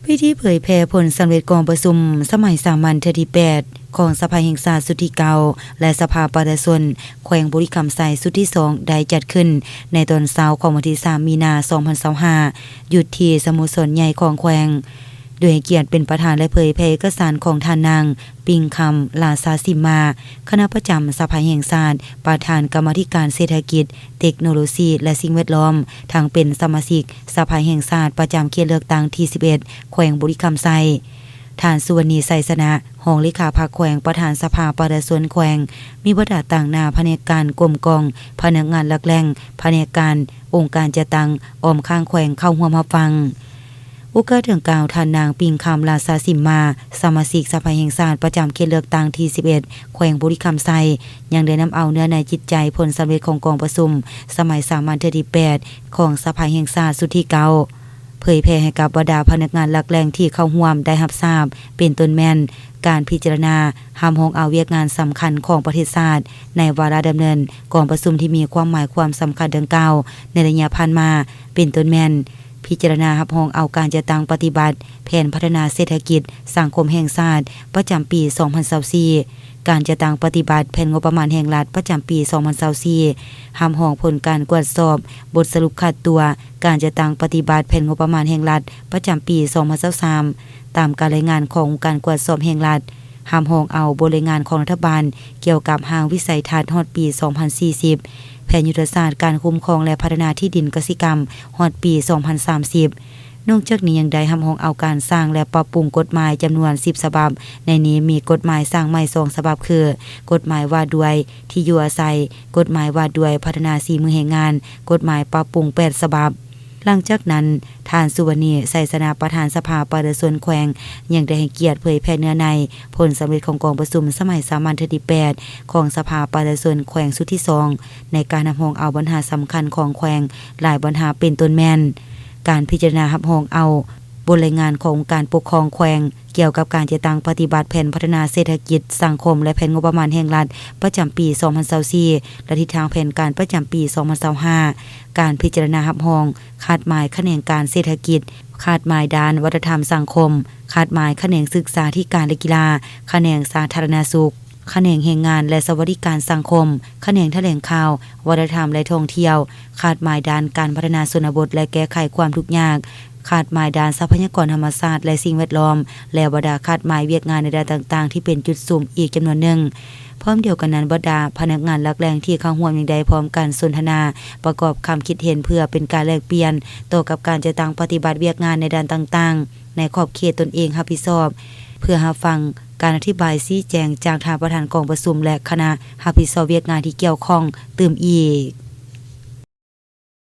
ພິທີເຜີຍແຜ່ຜົນສຳເລັດກອງປະຊຸມສະໄໝສາມັນເທື່ອທີແປດ ຂອງສະພາແຫ່ງຊາດຊຸດທີເກົ້າ ແລະ ສະພາປະຊາຊົນແຂວງບໍລິຄຳໄຊຊຸດທີສອງ ໄດ້ຈັດຂຶ້ນໃນຕອນເຊົ້າຂອງວັນທີສາມ ມີນາ ສອງພັນຊາວຫ້າ ຢູ່ທີ່ສະໂມສອນໃຫຍ່ຂອງແຂວງ ໂດຍໃຫ້ກຽດເປັນປະທານ ແລະ ເຜີຍແຜ່ເອກະສານຂອງທ່ານນາງ ປິງຄຳ ລາຊາສິມມາ ຄະນະປະຈຳສະພາແຫ່ງຊາດ, ປະທານກຳມາທິການເສດຖະກິດ, ເຕັກໂນໂລຊີ ແລະ ສິ່ງແວດລ້ອມ, ທັງເປັນສະມາຊິກສະພາແຫ່ງຊາດປະຈຳເຂດເລືອກຕັ້ງທີສິບເອັດ ແຂວງບໍລິຄຳໄຊ. ທ່ານ ສຸວັນນີ ໄຊຊະນະ ຮອງເລຂາພັກແຂວງ, ປະທານສະພາປະຊາຊົນແຂວງ, ມີບັນດາຕາງໜ້າພະແນກການກົມກອງ, ພະນັກງານຫຼັກແຫຼ່ງ, ພະແນກການ, ອົງການຈັດຕັ້ງອ້ອມຂ້າງແຂວງເຂົ້າຮ່ວມຮັບຟັງ. ໂອກາດດັ່ງກ່າວ, ທ່ານນາງ ປິງຄຳ ລາຊາສິມມາ ສະມາຊິກສະພາແຫ່ງຊາດປະຈຳເຂດເລືອກຕັ້ງທີສິບເອັດ ແຂວງບໍລິຄຳໄຊ ຍັງໄດ້ນຳເອົາເນື້ອໃນຈິດໃຈຜົນສຳເລັດຂອງກອງປະຊຸມສະໄໝສາມັນເທື່ອທີແປດ ຂອງສະພາແຫ່ງຊາດຊຸດທີເກົ້າ ເຜີຍແຜ່ໃຫ້ກັບບັນດາພະນັກງານຫຼັກແຫຼ່ງທີ່ເຂົ້າຮ່ວມໄດ້ຮັບຊາບ, ເປັນຕົ້ນແມ່ນການພິຈາລະນາຮັບຮອງເອົາວຽກງານສຳຄັນຂອງປະເທດຊາດໃນວາລະດຳເນີນກອງປະຊຸມທີ່ມີຄວາມໝາຍຄວາມສຳຄັນດັ່ງກ່າວໃນໄລຍະຜ່ານມາ, ເປັນຕົ້ນແມ່ນ ພິຈາລະນາຮັບຮອງເອົາການຈັດຕັ້ງປະຕິບັດແຜນພັດທະນາເສດຖະກິດສັງຄົມແຫ່ງຊາດປະຈຳປີສອງພັນຊາວສີ່, ການຈັດຕັ້ງປະຕິບັດແຜນງົບປະມານແຫ່ງລັດປະຈຳປີສອງພັນຊາວສີ່, ຮັບຮອງຜົນການກວດສອບບົດສະຫຼຸບຄາດຕົວການຈັດຕັ້ງປະຕິບັດແຜນງົບປະມານແຫ່ງລັດປະຈຳປີສອງພັນຊາວສາມ ຕາມການລາຍງານຂອງອົງການກວດສອບແຫ່ງລັດ, ຮັບຮອງເອົາບົດລາຍງານຂອງລັດຖະບານກ່ຽວກັບຮ່າງວິໄສທັດຮອດປີສອງພັນສີ່ສິບ, ແຜນຍຸດທະສາດການຄຸ້ມຄອງ ແລະ ພັດທະນາທີ່ດິນກະສິກຳຮອດປີສອງພັນສາມສິບ. ນອກຈາກນີ້ຍັງໄດ້ຮັບຮອງເອົາການສ້າງ ແລະ ປັບປຸງກົດໝາຍຈຳນວນສິບສະບັບ, ໃນນີ້ມີກົດໝາຍສ້າງໃໝ່ສອງສະບັບ ຄື ກົດໝາຍວ່າດ້ວຍທີ່ຢູ່ອາໄສ, ກົດໝາຍວ່າດ້ວຍພັດທະນາສີມືແຮງງານ, ກົດໝາຍປັບປຸງແປດສະບັບ. ຫຼັງຈາກນັ້ນ, ທ່ານ ສຸວັນນີ ໄຊຊະນະ ປະທານສະພາປະຊາຊົນແຂວງ ຍັງໄດ້ໃຫ້ກຽດເຜີຍແຜ່ເນື້ອໃນຜົນສຳເລັດຂອງກອງປະຊຸມສະໄໝສາມັນເທື່ອທີແປດ ຂອງສະພາປະຊາຊົນແຂວງຊຸດທີສອງ ໃນການຮັບຮອງເອົາບັນຫາສຳຄັນຂອງແຂວງຫຼາຍບັນຫາ ເປັນຕົ້ນແມ່ນ ການພິຈາລະນາຮັບຮອງເອົາບົດລາຍງານຂອງອົງການປົກຄອງແຂວງ ກ່ຽວກັບການຈັດຕັ້ງປະຕິບັດແຜນພັດທະນາເສດຖະກິດ, ສັງຄົມ ແລະ ແຜນງົບປະມານແຫ່ງລັດປະຈຳປີສອງພັນຊາວສີ່ ແລະ ທິດທາງແຜນການປະຈຳປີສອງພັນຊາວຫ້າ, ການພິຈາລະນາຮັບຮອງຄາດໝາຍຂະແໜງການເສດຖະກິດ, ຄາດໝາຍດ້ານວັດທະນະທຳສັງຄົມ, ຄາດໝາຍຂະແໜງສຶກສາທິການ ແລະ ກິລາ, ຂະແໜງສາທາລະນະສຸກ, ຂະແໜງແຮງງານ ແລະ ສະຫວັດດີການສັງຄົມ, ຂະແໜງຖະແຫຼງຂ່າວ, ວັດທະນະທຳ ແລະ ທ່ອງທ່ຽວ, ຄາດໝາຍດ້ານການພັດທະນາຊົນນະບົດ ແລະ ແກ້ໄຂຄວາມທຸກຍາກ, ຄາດໝາຍດ້ານຊັບພະຍາກອນທຳມະຊາດ ແລະ ສິ່ງແວດລ້ອມ ແລະ ບັນດາຄາດໝາຍວຽກງານໃນດ້ານຕ່າງໆທີ່ເປັນຈຸດສຸມອີກຈຳນວນໜຶ່ງ. ພ້ອມດຽວກັນນັ້ນ, ບັນດາພະນັກງານຫຼັກແຫຼ່ງທີ່ເຂົ້າຮ່ວມຍັງໄດ້ພ້ອມກັນສົນທະນາປະກອບຄຳຄິດເຫັນ ເພື່ອເປັນການແລກປ່ຽນຕໍ່ກັບການຈັດຕັ້ງປະຕິບັດວຽກງານໃນດ້ານຕ່າງໆໃນຂອບເຂດຕົນເອງຮັບຜິດຊອບ, ເພື່ອຮັບຟັງການອະທິບາຍຊີ້ແຈງຈາກທ່ານປະທານກອງປະຊຸມ ແລະ ຄະນະຮັບຜິດຊອບວຽກງານທີ່ກ່ຽວຂ້ອງຕື່ມອີກ.